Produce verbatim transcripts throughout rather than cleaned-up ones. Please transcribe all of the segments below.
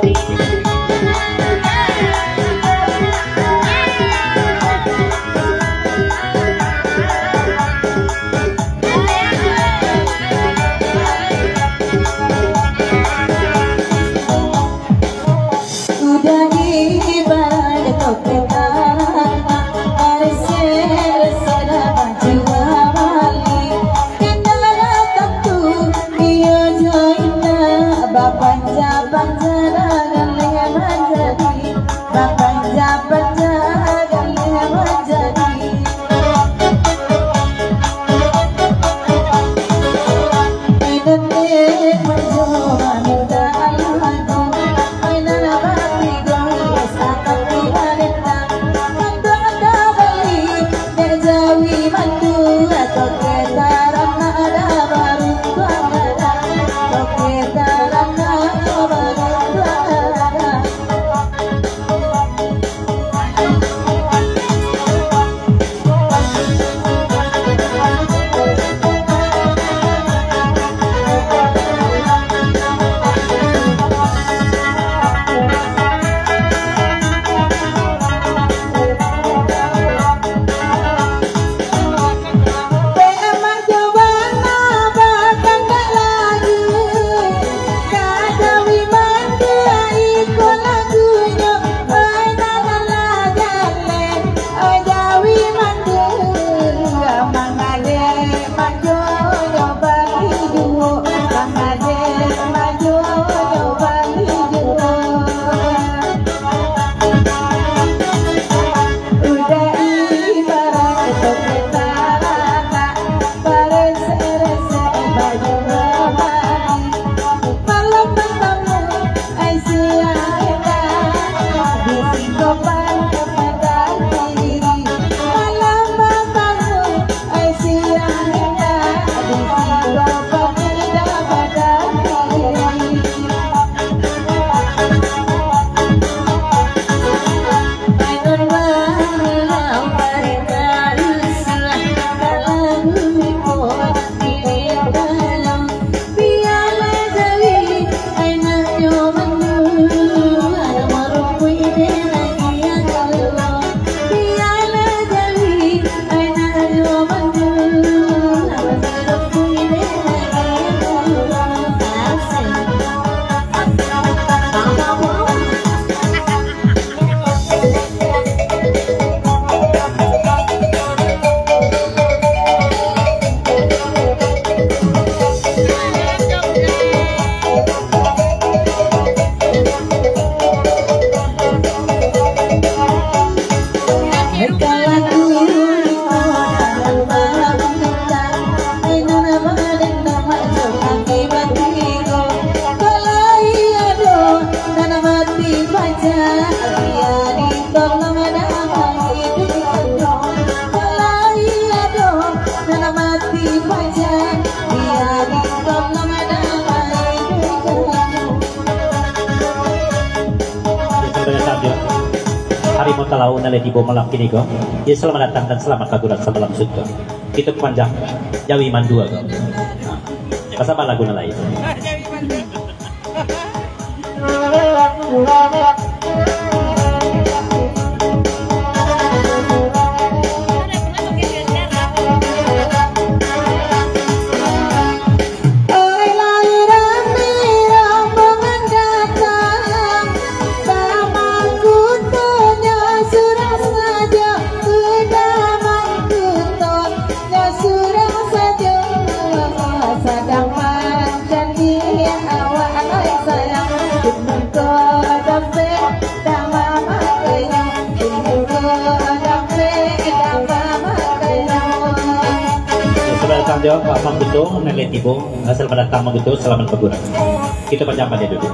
Udah ibarat tokeh taranak, resek-resek dah bajual bali. Indak tantu iyo jo indak, bapanja-panja dah galeh manjadi, bapanja-panja galeh manjadi. Harimau Talaun nan lah tibo malam kini ko. Ya, selamat datang dan selamat bagurat samalam suntuak. Kito panjang jawi mandua ko. Basamo lagu nan lain. Nyo surang sajo, sadang manjanji awak, ai sayang. Kini ko dapek dama makayo, kini ko dapek dama makayo. Saudara kami, Pak Mangkuto, nan lah tibo, selamat datang Mangkuto, selamat bagurat. Kito pajamkan dia dulu.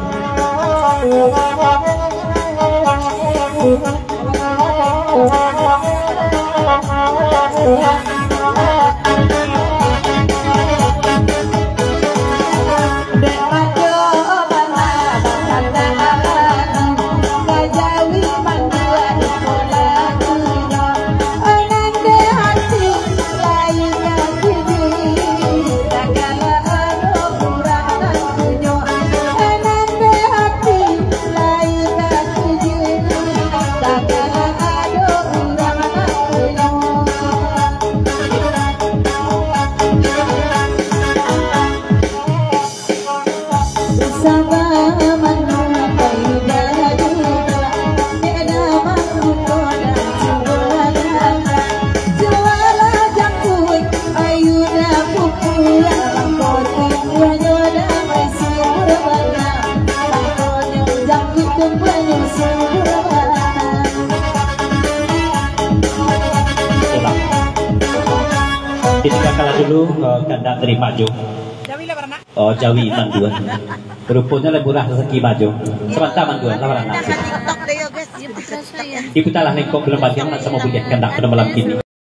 Kita kalah dulu, eh, kandak dari Majo. Oh, jawi manduan. Ruponyo lah murah rasaki Majo. Sabanta manduan lah baranak. Diputarlah lengkok gelombang yang nak samo buliah kandak pada malam kini.